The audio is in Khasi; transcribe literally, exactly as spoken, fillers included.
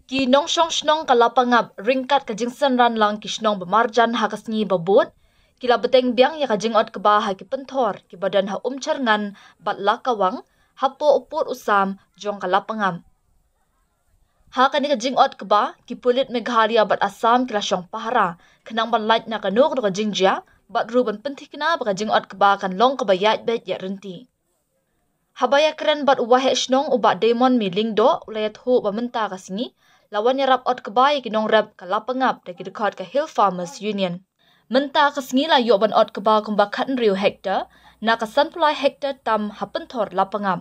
Ki nongshong shnong ka Lapangap ryngkat ka jingsynran lang ki shnong ba marjan ha ka sngi ba bud, ki la bteng biang ïa ka jingot kba ha ki pynthor kiba don ha Umchyrngan bad Lakawang, hapoh u pud u sam jong ka Lapangap. Ha kane ka jingot kba, ki pulit Meghalaya bad Assam ki la shong pahara, khnang ban lait na kano kano ka jingjia, bad ruh ban pynthikna ba ka jingot kba kan long kaba ïaid beit ïaid ryntih. Haba ïakren bad u waheh shnong u Bah Damon Mei Lyngdoh, u la ïathuh ba mynta ka sngi la wan ïarap ot kba ïa ki nongrep ka Lapangap da ki dkhot ka Hill Farmers Union. Mynta ka sngi la ïoh ban ot kba kumba khathynriew hektar na ka sanphew lai hektar tam ha pynthor Lapangap.